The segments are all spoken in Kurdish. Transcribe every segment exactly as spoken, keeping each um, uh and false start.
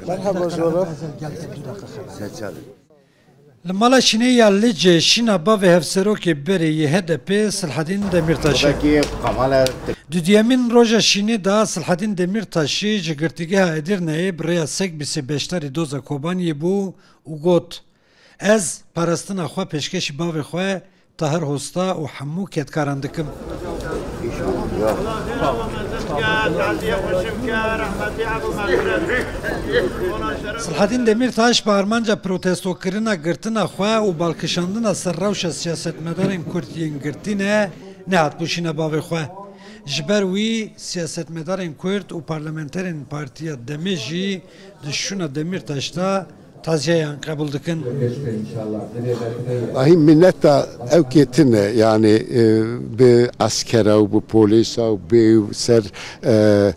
Merhaba Zora. Li mala Şînê ya Licê şîna bavê hevserokê berê yê H D P Silhedîn Demîrtaşê. Dudiyemîn roja şînê de Silhedîn Demîrtaşî ji Girtîgeha Edirneyê bi rêya Sekbîsê beşdarî doza Kobaniyê bû û got, Ez parastina xwe pêşkêşî bavê xwe Tahir Hosta û hemû kedkaran dikim. Silhedîn Demîrtaş bi armanca protestokirina girtina xwe û balkişandina ser rewşa siyasetmedarên Kurd yên girtî ne, nehat bû şîna bavê xwe. Ji ber wî siyasetmedarên Kurd û parlamenterên Partiya Demê jî di şûna Demîrtaş de taziyeyan qebûl dikin. Ahî minneta ew kê tine, yani, e, bi eskera û bi polîsa û bê û ser, e,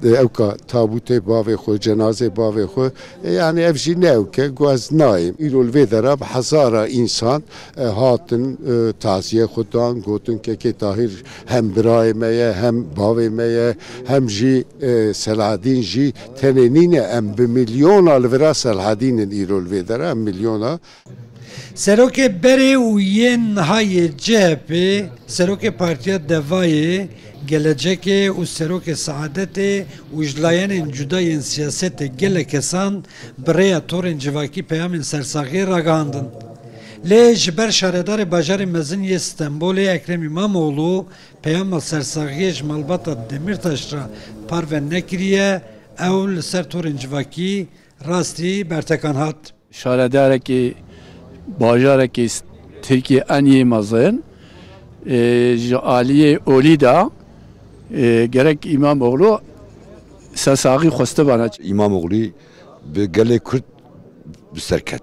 ewka tabûtê bavê xwe, cenazê bavê xwe, e, yani ev jî ne ewk e, ku ez nayêm. Îro li vê dera bi hezara însan, e, hatin, e, taziye xwe dan, gotin, Kekê Tahîr hem birayê me ye, hem bavê me ye, hem jî, e, Selahedîn jî tenê nîne, em bi milyona li vira Selahedîn in îro li vê dera, em milyona. Serokê berê û yên niha yê C H P, serokê Partiya Devayê, Gelecekê û serokê Saadetê û ji layenên cuda yên siyasetê gelek kesan bi rêya torên civakî peyamên sersaxiyê ragihandin. Lê ji ber şaredarê bajarê mezin yê Stenbolê Ekrem Îmamoğlu peyama sersaxiyê ji malbata Demîrtaş re parve nekiriye, ew li ser torên civakî rastî bertekan hat. Şaredarekî bajarekî s-, Tirkiyê en yê mezin, e, ji aliyê olî de, e, gerek Îmamoğlu sersaxî xwestibana. Îmamoğlu bi gelê Kurd bi ser ket.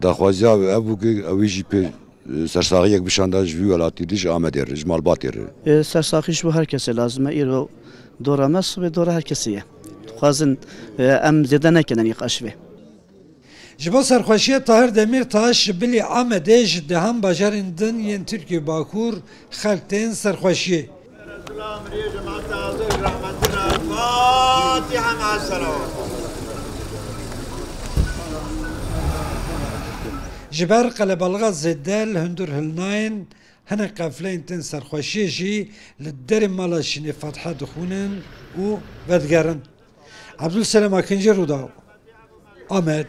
Daxwaziya wî ev bû ku ew ê jî pê sersaxiyek bişanda ji vî welatî re, ji Amedê re, ji malbatê re. E, sersaxî ji bo her kesê lazim e. Îro dora me, sibê dora her kesê ye. Dixwazin, e, em zêde nekene nîqaş vê. Ji bo serxweşiya Tahir Demîrtaş ji bilî Amedê ji dehan bajarên din yên Tirkiye Bakur xelk tên serxweşiyê. Ji ber qelebalixa zêde li hundir hilnayên hinek qefleyên tên serxweşiyê jî li derê mala Şînê Fethe dixwînin û vedigerin. Ebdulselem Akinci, Rûdaw, Amed.